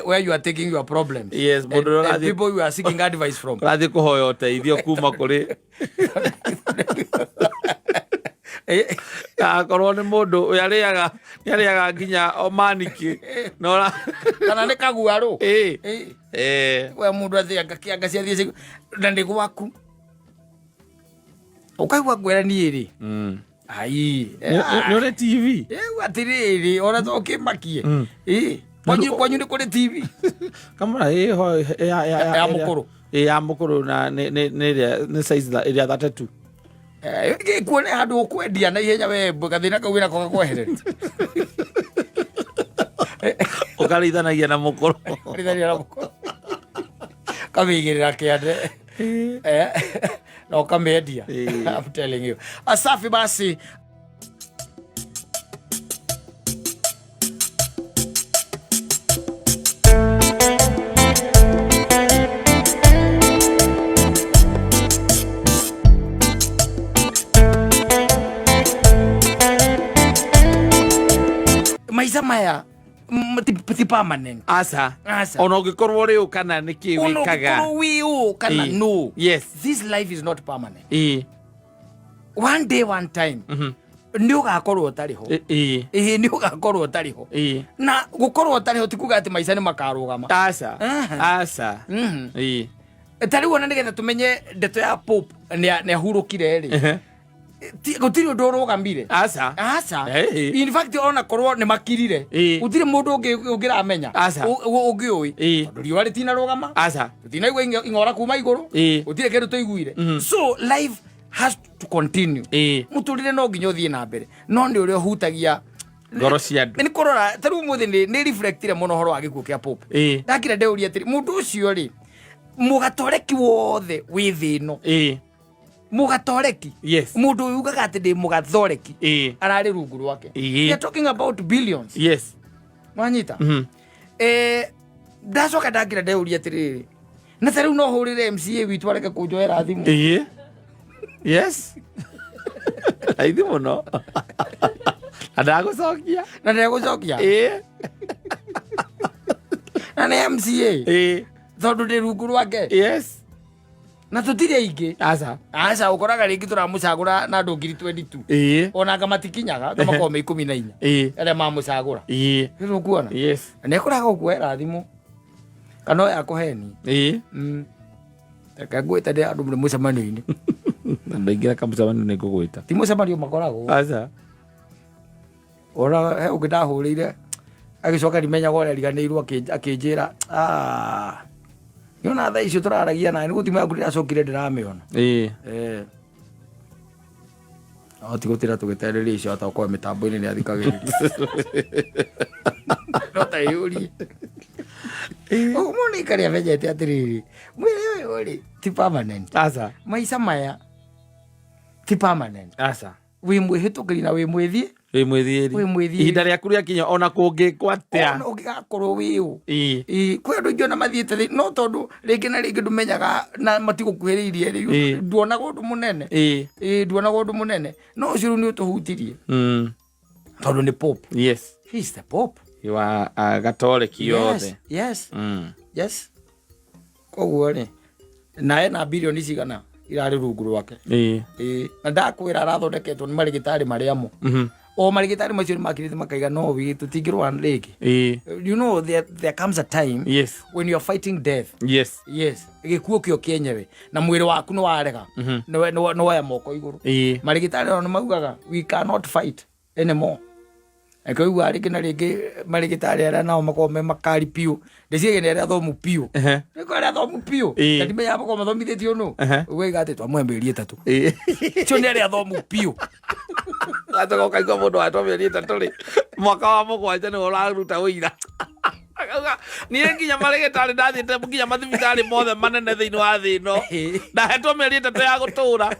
where you are taking your problems Yes, mũndũ ũrĩa and people you are seeking advice from. Ũrathiĩ kũhoya ũteithio kuma kũrĩ, akorwo nĩ mũndũ ũyũ arĩaga, nĩ arĩaga nginya omaniki na Kana nĩ kaguarũ. We mũndũ athianga kĩanga ciathiĩ na nĩ gwaku ũkaigua ngwĩra niĩ rĩ, ai. Nĩ ũrĩ TV. Rĩu atĩrĩrĩ, ona to kĩmakie. Ĩ, kwanyu nĩ kũrĩ TV? Kamũra ĩho Ya mũkũrũ. Ĩ, ya mũkũrũ, na nĩ ĩrĩa nĩ size ĩrĩa 32. Kuone handũ ũkwendia na ihenya, we gathĩna kau wĩnako gakweherere. Ũkarĩithanagia na mũkũrũ. Rithania na mũkũrũ, kamĩigĩrĩra kĩande na ũkamĩendia. I'm telling you. Asafi basi. Maica maya ti permanent. Aca. Aca. Ona ũngĩkorwo ũrĩ ũ kana nĩ kĩ Ona wĩkaga. ũngĩkorwo wĩ ũ kana no, this life is not permanent. One day, one time. Nĩ ũgakorwo ũtarĩ ho. Ĩĩ, nĩ ũgakorwo ũtarĩ ho. Na gũkorwo ũtarĩ ho ti kuga atĩ maica nĩ makarũgama. Aca. Aca. Ta rĩu ona nĩgetha tũmenye ndeto ya Pope nĩ ahurũkire rĩ, gũtirĩ ũndũ ũrũgamire. Aca. Aca. In fact, ona korwo nĩ makirire, gũtirĩ mũndũ ũngĩramenya. Aca. Ũngĩũĩ, tondũ riũa rĩtinarũgama. Aca. Tũtinaigua ing'ora kuma igũrũ. Gũtirĩ kĩndũ tũiguire. So life has to continue. Mũtũrĩre no nginya ũthiĩ na mbere, no nĩ ũrĩa ũhutagia ngoro cia andũ. Nĩ kũrora ta rĩu ũmũthĩ nĩ reflectire mũno ũhoro wa gĩkuũ kĩa Pope. Ndakira ndeuria atĩrĩ, mũndũ ũcio rĩ, mũgatoreki wothe wĩ thĩ ĩno, mũgatoreki, mũndũ ũyũ ugaga atĩ ndĩ mũgathoreki, ararĩ rungu rwake. We are talking about billions. Wanyita? Ndacoka ndakira ndeuria atĩrĩrĩ, na ta rĩu no hũrĩre MCA witũ areke kũnjoera thimũ? Yes, raithi mũno, na ndagũcokia. Na ndegũcokia. Na nĩ MCA, tondũ ndĩ rungu rwake. Na tũtirĩ aingĩ. Aca. Aca, ũkoraga rĩngĩ tũramũcagũra na andũ 22,000. Ona anga matikinyaga, anga makorwo me 14 arĩa mamũcagũra. Rĩu ũkuona na nĩ ekoraga gũkuoera thimũ kana oya akũheni. Reke ngwĩte ndĩ andũ mũrĩ mũcemanio-inĩ. Na ndaingĩra kamũcemanio nĩ ngũgwĩta. Ti mũcemanio makoragwo. Aca. Ona he ũngĩ ndahũrĩire, agĩcoka ndimenyaga ũrĩa ariganĩirwo, akĩnjĩra, "Ah, nĩona thaa icio tũraragia nawe nĩ gũtimũ yaku ndĩracokire ndĩramĩona." No ti gũtira tũgĩtereria icio atakorwo mĩtambo-inĩ nĩ athikagĩrĩria, no ta yũrie ũguo mũndũ aikare amenyete atĩrĩrĩ, mwĩrĩ ũyũ rĩ ti permanent. Aca. Maica maya ti permanent. Aca. Wĩ mwĩhĩtũkĩri na wĩ mwĩthiĩ. Wĩ mwĩthiĩri. Wĩ mwĩthiĩri. Ihinda rĩaku rĩakinya, ona kũngĩkwo atĩa. Ona ũngĩgakorwo wĩ ũ. Ĩĩ, kwĩ andũ aingĩ ona mathiĩte thĩ, no tondũ rĩngĩ na rĩngĩ ndũmenyaga na matigũkuhĩrĩirie rĩ, nduonaga ũndũ mũnene. Ĩĩ, nduonaga ũndũ mũnene, no ũcio rĩu nĩ ũtũhutirie, tondũ nĩ Pope. He is the Pope. Wa gatoreki yothe. Yes. Yes, koguo rĩ, na ena bilioni cigana irarĩ rungu rwake. Ĩĩ, na ndakwĩra arathondeketwo nĩ marĩgĩtarĩ marĩa mo, o marĩgĩtarĩ macio nĩ makirĩte makaiga no wi tũtingĩrwara rĩngĩ. You know there comes a time when you are fighting death. Yes, gĩkuũ kĩo kĩenyewe na mwĩrĩ waku nĩ warega, nĩ woya moko igũrũ. Marĩgĩtarĩ nao nĩ maugaga, "We cannot fight anymore." Reke ũigua rĩngĩ na rĩngĩ marĩgĩtarĩ arĩa nao makoragwo me makari biũ, ndĩciagia nĩ arĩa athomu biũ. Nĩ arĩa athomu biũ. Na ndimenyaga makoragwo mathomithĩtio nũ. Ũgaiga atĩ twamũhe mĩeri 3. Cio nĩ arĩa athomu biũ. Gacoka ũkaigua mũndũ watwa mĩeri 3 rĩ, mwaka wa mũgwanja nĩwe ũraruta ũira. Akauga, niĩ nginya marĩgĩtarĩ ndathiĩte nginya mathibitarĩ mothe manene thĩinĩ wa thĩ ĩno, ndahetwo mĩeri 3 ya gũtũra,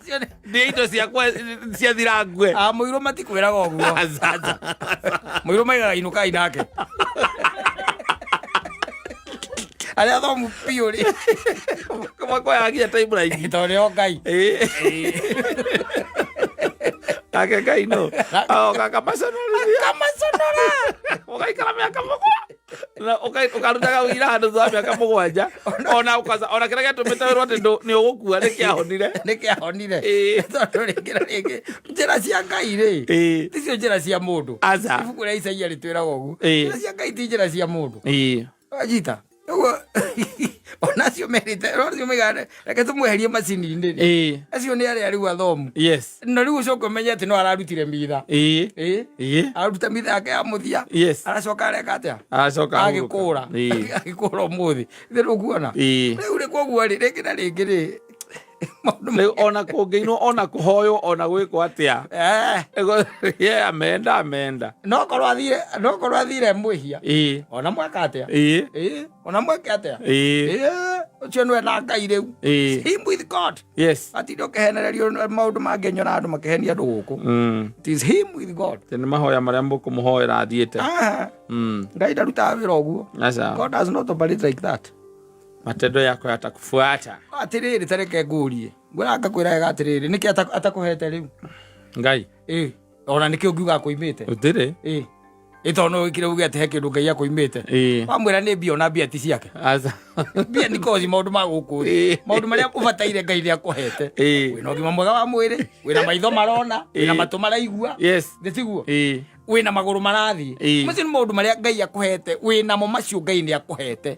ndĩ indo ciakwa ciathira ngue. Ah, mũirũ matikwĩraga ũguo. Aca. Mũirũ maigaga inũkai nake. Arĩa athomu biũ rĩ, makoyaga nginya timeline. Tondũ nĩo Ngai. Nake Ngai no agoka akamaconorithia. Kamaconora. Ũgaikara mĩaka 7 na ũkarutaga ũira handũ thutha wa mĩaka 7, ona ona kĩrĩa gĩatũmĩte wĩrwo atĩ nĩ ũgũkua nĩ kĩahonire. Nĩ kĩahonire. Tondũ rĩngĩ na rĩngĩ njĩra cia Ngai rĩ, ticio njĩra cia mũndũ. Aca. Ibuku rĩa Isaia rĩtwĩraga ũguo. Njĩra cia Ngai ti njĩra cia mũndũ. Wajita ũguo ona acio merĩte, acio maigaga reke tũmweherie macini-inĩ rĩ, acio nĩ arĩa rĩu athomu. Na rĩu ũcoke ũmenye atĩ no ararutire mitha. Araruta mitha yake ya mũthia. Aracoka areka atĩa? Aracoka ahurũka. Agĩkũra. Agĩkũra ũmũthĩ thĩ ndũkuona. Rĩu rĩ, koguo rĩ, rĩngĩ na rĩngĩ rĩ, maũndũ Rĩu ona kũngĩinwo, ona kũhoywo, ona gwĩkwo atĩa, ye ameenda ameenda. No korwo athire mwĩhia. Ona mweka atĩa? Ĩĩ, ona mweke atĩa? Ĩĩ, ũcio nĩwe na Ngai rĩu. Him with God. Atinda ũkĩhenererio maũndũ mangĩ, nyona andũ makĩhenia andũ gũkũ. It is him with God. Nĩ mahoya marĩa mũkũmũhoera athiĩte. Ah, Ngai ndarutaga wĩra ũguo. Aca. God does not operate like that. Matendo yako yatakufuata. Atĩrĩrĩ, tareke ngũrie, ngwĩra ngakwĩra wega atĩrĩrĩ, nĩkĩ atakũhete rĩu? Ngai? Ĩ, ona nĩkĩ ũngiuga akũimĩte? Gũtirĩ. Ĩ. Ĩ tondũ no wĩkire uge atĩ he kĩndũ Ngai akũimĩte. Wamwĩra nĩ mbia, ona mbia ti ciake. Aca. Mbia nĩ koci maũndũ ma gũkũ thĩ. Maũndũ marĩa ũbataire Ngai nĩ akũhete. Wĩna ũgima mwega wa mwĩrĩ, wĩna maitho marona, wĩna matũ maraigua. Nĩ tiguo? Wĩna magũrũ marathiĩ. Macio nĩ maũndũ marĩa Ngai akũhete, wĩnamo macio Ngai nĩ akũhete.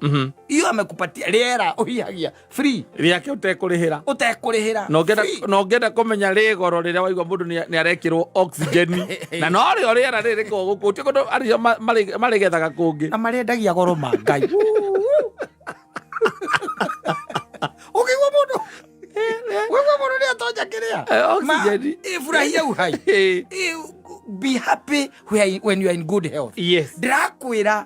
Iyo amekupatia rĩera ũhihagia free. Rĩake ũtekũrĩhĩra. Ũtekũrĩhĩra. Na ũngĩenda Free. Na ũngĩenda kũmenya rĩ goro rĩrĩa waigua mũndũ nĩ arekĩrwo oxygen, na no rĩo rĩera rĩrĩ rĩkoragwo gũkũ, ti kũndũ arĩo marĩgethaga kũngĩ. Na marendagia goro ma Ngai. Ũkĩigua mũndũ, ũkĩigua mũndũ nĩ atonya kĩrĩa. Oxygen. Furahia uhai. Be happy when you are in good health. Ndĩrakwĩra,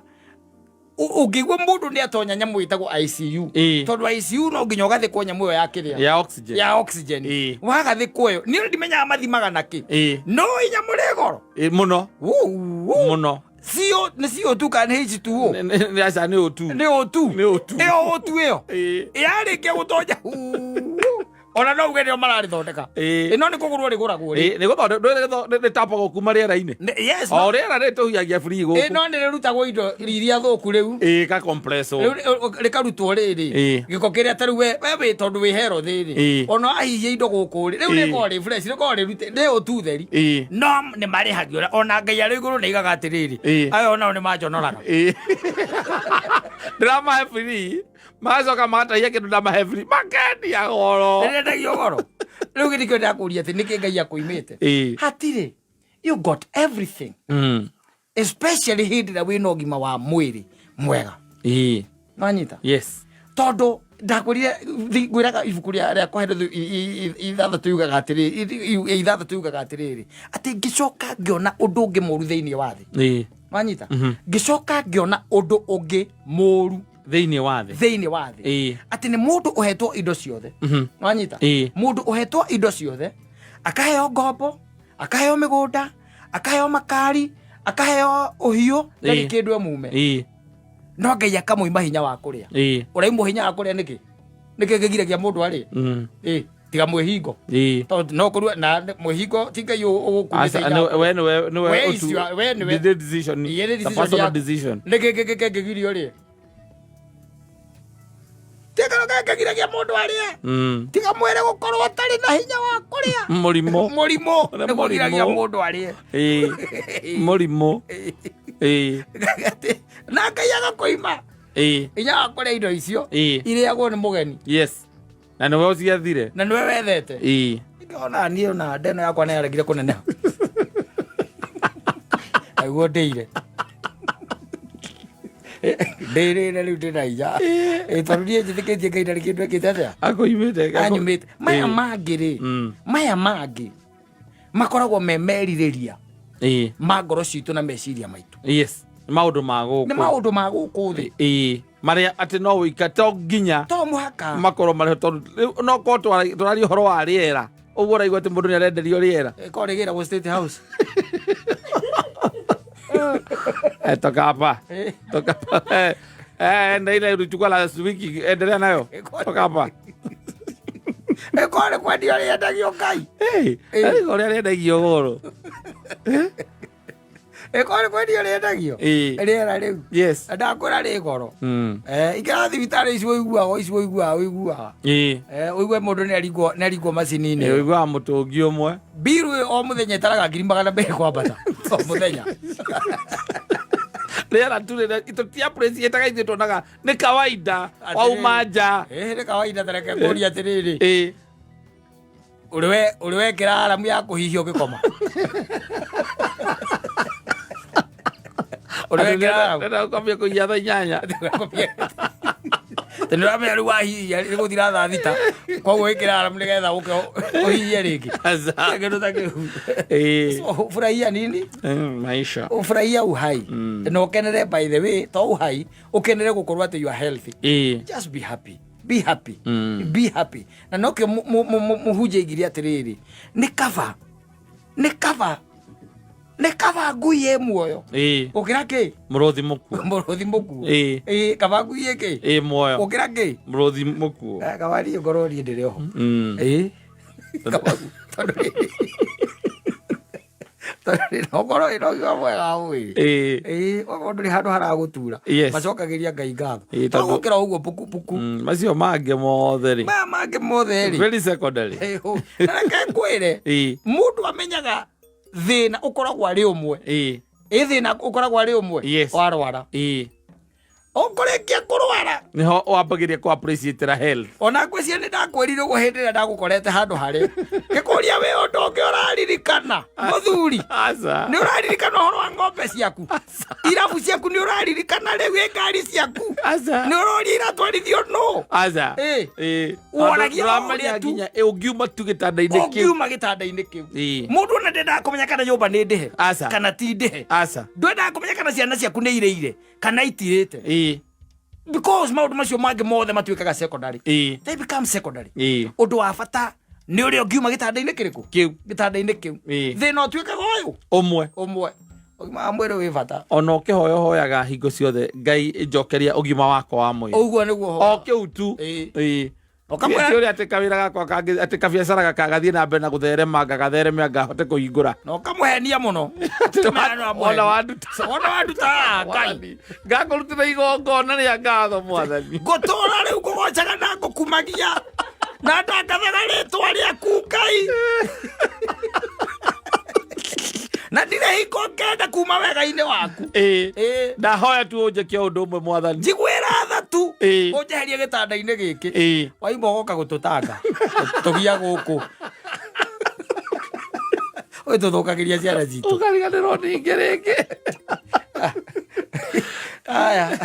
ũngĩigua mũndũ nĩ atonya nyamũ ĩtagwo ICU, tondũ ICU no nginya ũgathĩkwo nyamũ ĩyo ya kĩrĩa, ya oxygen, ya oxygen. Wagathĩkwo ĩyo, niĩ ndimenyaga mathimaga na kĩ, no nyamũ rĩ goro. Mũno. Wuu. Mũno. CO nĩ CO2 kana nĩ H2O? Nĩ aca, nĩ O2. Nĩ O2. Nĩ O2. Ĩyo O2 ĩyo yarĩkia gũtonya, ona no uge nĩo mararĩthondeka. Ĩno nĩ kũgũrwo rĩgũragwo rĩ. Nĩ gũthondeka, rĩtapagwo kuma rĩera-inĩ. Yes. O rĩera rĩrĩ tũhuhagia free gũkũ. Ĩno nĩ rĩrutagwo indo iria thũku rĩu. Ka compress-wo. Rĩu rĩkarutwo rĩrĩ gĩko kĩrĩa ta rĩu we wĩ tondũ wĩ hero thĩ rĩ, ona wahihia indo gũkũ rĩ, rĩu rĩkoragwo rĩ fresh, rĩkoragwo rĩrute nĩ O2 theri. No nĩ marĩhagio ona Ngai arĩ igũrũ nĩ aigaga atĩrĩrĩ, aya onao nĩ manjonoraga. Ndĩramahe free, magacoka magatahia kĩndũ ndamahe free, makendia goro. Rĩrendagio goro. Rĩu gĩtikĩo ndakũria atĩ nĩkĩ Ngai akũimĩte. Hatirĩ, you got everything, especially hĩndĩ ĩrĩa wĩna ũgima wa mwĩrĩ mwega. Nwanyita? Yes. Tondũ ndakwĩrire ngwĩraga ibuku rĩa Kohelethu 6 yugaga atĩrĩrĩ, 6 yugaga atĩrĩrĩ, atĩ ngĩcoka ngĩona ũndũ ũngĩ mũru thĩinĩ wa thĩ. Wanyita? Ngĩcoka ngĩona ũndũ ũngĩ mũru thĩinĩ wa thĩ. Thĩinĩ wa thĩ. Atĩ nĩ mũndũ ũhetwo indo ciothe. Wanyita? Mũndũ ũhetwo indo ciothe, akaheo ngombo, akaheo mĩgũnda, akaheo makari, akaheo ũhiũ, ndarĩ kĩndũ emume, no Ngai akamũima hinya wa kũrĩa. Ũraimwo hinya wa kũrĩa nĩkĩ? Nĩkĩ kĩgiragia mũndũ arĩe? Tiga mwĩhingo. Tondũ no kũrua na mwĩhingo ti Ngai ũgũkumĩte Aca, hinya wa kũrĩa. We nĩwe nĩwe We we nĩwe- the decision. Ĩĩ, nĩ The decision personal yaku. decision. Nĩkĩ kĩngĩgiria ũrĩe? Tiga kĩngĩgiragia mũndũ arĩe, tiga mwĩrĩ gũkorwo ũtarĩ na hinya wa kũrĩa. Mũrimũ. Mũrimũ. Nĩ nĩkũgiragia mũrimũ. Mũndũ arĩe. Mũrimũ. Na Ngai agakũima hinya wa kũrĩa indo icio irĩagwo nĩ mũgeni. Yes, na nĩwe ũciethire. Na nĩwe wethete. Ngĩona niĩ ona ndeno yakwa nĩ yaregire kũneneha nĩguo ndĩire ndĩrĩre rĩu ndĩna hinya. Tondũ niĩ njĩtĩkĩtie Ngai ndarĩ kĩndũ ekĩte atĩa Akũimĩte. Anyumĩte maya mangĩ rĩ, maya mangĩ makoragwo me merirĩria ma ngoro citũ na meciria maitũ. Yes, nĩ maũndũ ma gũkũ. Nĩ maũndũ ma gũkũ thĩ. Marĩa atĩ no wĩika to nginya to mũhaka makorwo marĩ, tondũ rĩu no korwo tũraria ũhoro wa rĩera ũguo, ũraigua atĩ mũndũ nĩ arenderio rĩera. Korwo rĩgĩragwo State House. Toka hapa. Toka hapa. Enda ile ulichukua last week, endelea nayo, toka hapa. Ĩkorwo nĩ kwendio rĩendagio Ngai. Ũrĩa rĩendagio goro. Ĩkorwo nĩ kwendio rĩendagio rĩera rĩu, ndakwĩra rĩ goro. Ingĩra thibitarĩ ici ũiguaga, ici ũiguaga, ũiguaga ũigue mũndũ nĩ aringwo macini-inĩ. Ũiguaga mũtũngi ũmwe. Mbiru ĩyo o mũthenya ĩtaraga 200,000 kwambata o mũthenya. Rĩera tu rĩrĩa tũtiappreciataga, ithuĩ tuonaga nĩ kawaida wauma nja. Nĩ kawaida. Tareke ngũrie atĩrĩrĩ, ũrĩ wekĩra aramu ya kũhihia ũgĩkoma? Ũrĩ wekĩra aramu? Ndĩrenda gũkomia kũhihia thaa 8. Tondũ ũramenya rĩu wahihia nĩ gũthira thaa 6, koguo wĩkĩra aramu nĩgetha ũke ũhihie rĩngĩ. Aca. Kĩndũ ta kĩu. So, furahia nini? Maisha. Furahia uhai na ũkenere, by the way, to uhai, ũkenere gũkorwo atĩ you are healthy. Just be happy, be happy, be happy. Na nokĩo mũhunjia aigire atĩrĩrĩ, nĩ kaba, nĩ kaba, nĩ kaba ngui ĩ muoyo gũkĩra kĩ? Mũrũthi mũkuo. Mũrũthi mũkuo. Ĩ, kaba ngui ĩ kĩ? Ĩ muoyo. Gũkĩra kĩ? Mũrũthi mũkuo. Kaba niĩ ngorwo niĩ ndĩrĩ oho. Ĩ. Kaba, tondũ Tondũ okorwo wĩna ũgima mwega wa mwĩrĩ, ĩĩ, okorwo ndũrĩ handũ haragũtura, macokagĩria Ngai ngatho. Ĩĩ, tondũ- Gũkĩra ũguo pukupuku. Macio mangĩ mothe rĩ, Maya mangĩ mothe rĩ, very secondary. Ĩĩ, na reke ngwĩre, mũndũ amenyaga thĩna ũkoragwo arĩ ũmwe. Ĩ thĩna ũkoragwo arĩ ũmwe? Warwara. Ũkũrĩkia kũrwara, Niho wambagĩria kũ appreciate ra health. Ona ngwĩciria nĩ ndakwĩrire ũguo hĩndĩ ĩrĩa ndagũkorete handũ harĩa ngĩkũria, wĩ ũndũ ũngĩ ũraririkana, mũthuri? Aca. Nĩ ũraririkana ũhoro wa ng'ombe ciaku, irabu ciaku? Nĩ ũraririkana rĩu ĩ ngari ciaku? Aca. Nĩ ũroria iratwarithio nũ? Aca. Ĩ. Woragia o Ndũramenya ũrĩa tu. nginya ũngiuma tu gĩtanda-inĩ kĩu. Ũngiuma gĩtanda-inĩ kĩu, mũndũ ona ndendaga kũmenya kana nyũmba nĩ ndĩhe Aca. kana ti ndĩhe. Aca. Ndwendaga kũmenya kana ciana ciaku nĩ irĩire kana itirĩte, because maũndũ macio mangĩ mothe matuĩkaga secondary. They become secondary. Ũndũ wa bata nĩ ũrĩa ũngiuma gĩtanda-inĩ kĩrĩkũ? Kĩu. Gĩtanda-inĩ kĩu. Thĩna ũtuĩkaga ũyũ ũmwe. Ũmwe. Ũgima wa mwĩrĩ wĩ bata. Ona ũkĩhoya hoyaga hingo ciothe, Ngai njokeria ũgima wakwa wa mwĩrĩ. Ũguo nĩguo. O kĩu tu. Ũkamwĩra- Ti ũrĩa atĩ kawĩra gakwa kangĩ, atĩ kabiacara gagathiĩ na mbere na gũtherema, ngagatheremia ngahote kũhingũra. Na ũkamũhenia mũno. Ona wanduta. Ona wanduta, Ngai. Ngakũrutĩra igongona rĩa ngatho, Mwathani. Ngũtũra rĩu ngũgocaga na ngũkumagia na ndangathaga rĩtwa rĩaku, Ngai, na ndirĩ hingo ngenda kuma wega-inĩ waku. Ndahoya tu ũnjĩke ũndũ ũmwe, Mwathani. Njiguĩra tha tu, ũnjeherie gĩtanda-inĩ gĩkĩ. Waima ũgoka gũtũtanga tũgia gũkũ ũyũ tũthũkagĩria ciana citũ. Ũkariganĩrwo ningĩ rĩngĩ. Aya.